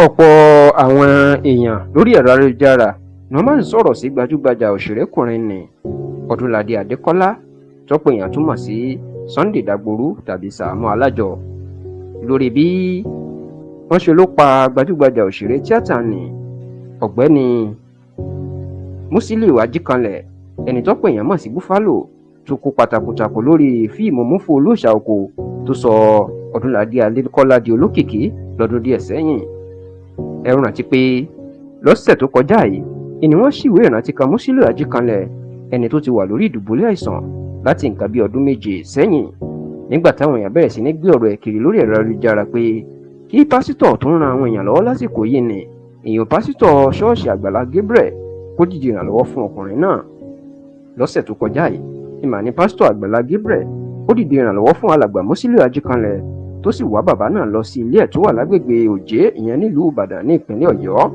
Ọ̀pọ̀ àwọn èèyàn lórí ẹ̀rọ ayélujára ni wọ́n máa ń sọ̀rọ̀ sí gbajúgbajà òṣèrékùnrin nni Ọdúnládé Adékọ́lá, tọ́pọ̀ èèyàn tún mọ̀ sí Sunday Dagboru tàbí Sàámú Alájọ, lórí bí wọ́n ṣe ló pa gbajúgbajà òṣèré tíátà nni Ọ̀gbẹ́ni Musiliu Ajíkanlẹ̀, ẹni tọ́pọ̀ èèyàn mọ̀ sí Buffalo, tó kópa takuntakun lórí fíìmù Múfú Olóòṣà Oko tó sọ Ọdúnládé Adékọ́lá di olókìkí lọ́dún díẹ̀ sẹ́yìn. Ẹ rántí pé lọ́sẹ̀ tó kọjá yìí ni wọ́n ṣíwèé ìrántí kan Musiliu Ajíkanlẹ̀, ẹni tó ti wà lórí ìdùbúlẹ̀ àìsàn láti nǹkan bíi ọdún 7 sẹ́yìn, nígbà táwọn èèyàn bẹ̀rẹ̀ sí ní gbé ọ̀rọ̀ ẹ̀ kiri lórí ẹ̀rọ ayélujára pé kí pásítọ̀ tó ń ran àwọn èèyàn lọ́wọ́ lásìkò yìí ni èèyàn pásítọ̀ ṣọ́ọ̀ṣì Àgbàlá Gabriel kó dìde ìrànlọ́wọ́ fún ọkùnrin náà. Lọ́sẹ̀ tó kọjá yìí ìmà ní pásítọ̀ Àgbàlá Gabriel ó dìde ìrànlọ́wọ́ fún alàgbà Musiliu Ajíkanlẹ̀, tó sì wá bàbá náà lọ sí ilé ẹ̀ tó wà lágbègbè Òjé, ìyẹn nílùú Ìbàdàn ní ìpínlẹ̀ Ọ̀yọ́.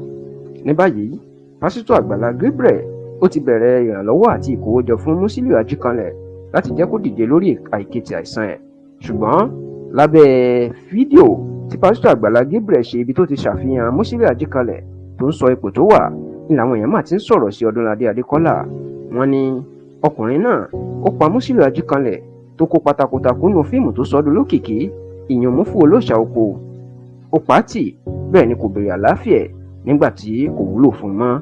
Ní báyìí, pásítọ̀ Àgbàlá Gabriel ó ti bẹ̀rẹ̀ ìrànlọ́wọ́ àti ìkówójọ fún Musiliu Ajíkanlẹ̀ láti jẹ́ kó dìde lórí àìkété àìsàn ẹ̀. Ṣùgbọ́n lábẹ́ fídíò tí pásítọ̀ Àgbàlá Gabriel ṣe, ibi tó ti ṣàfihàn Musiliu Ajíkanlẹ̀ tó ń sọ ipò tó wà ní, làwọn èèyàn mà ti ń sọ̀rọ̀ sí Ọdúnládé Adékọ́lá. Wọ́n ní ọkùnrin náà ó pa Musiliu Ajíkanlẹ̀ tó kópa takuntakun nínú fíìmù tó sọ ọ́ dolókìkí, ìyẹn Múfú Olóòṣà Oko, ó pa á tì, bẹ́ẹ̀ ni kò béèrè àlàáfíà ẹ̀ nígbà tí kò wúlò fún un mọ́.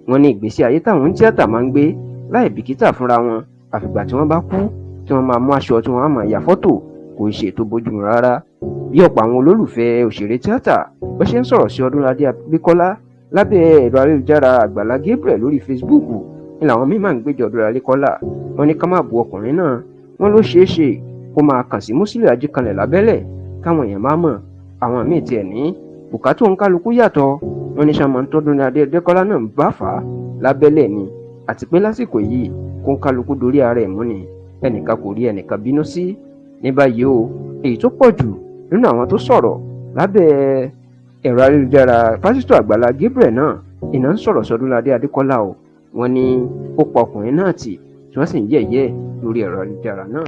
Wọ́n ní ìgbésí ayé táwọn tíátà máa ń gbé láì bìkítà fúnra wọn, àfìgbà tí wọ́n bá kú tí wọ́n máa mú aṣọ tí wọ́n á máa ya fọ́tò, kò ṣe tó bójúmu rárá. Bí ọ̀pọ̀ àwọn olólùfẹ́ òṣèré tíátà bó ṣe ń sọ̀rọ̀ sí Ọdúnládé Adékọ́lá lábẹ́ ẹ̀rọ ayélujára Àgbàlá Gabriel lórí Facebook ní làwọn míín máa ń gbéjọ Ọdúnládé Adékọ́lá. Wọ́n ní ká má bu ọkùnrin náà, wọ́n ló ṣeé ṣe kó máa kàn sí Musiliu Ajíkanlẹ̀ lábẹ́lẹ̀ káwọn èèyàn má mọ̀. Àwọn míín tiẹ̀ ní bùkátà òǹkálukú yàtọ̀. Wọ́n ní sàmọ́ tọ́dúnládé Adékọ́lá náà ń bá fà á lábẹ́lẹ̀ ni, àti pé lásìkò yìí kó ń kálukú dorí ara ẹ̀ mú ni, ẹnìkan kò rí ẹnìkan bínú sí. Ní báyìí o, èyí tó pọ̀ jù nínú àwọn tó sọ̀rọ̀ lábẹ́ ẹ̀rọ ayélujára pásítọ̀ Àgbàlá Gabriel náà iná ń sọ̀rọ̀ sọdúnládé Adékọ́lá o. Wọ́n ní ó pa ọkùnrin náà tì, tí wọ́n sì ń yẹ̀yẹ́ lórí ẹ̀rọ ayélujára náà.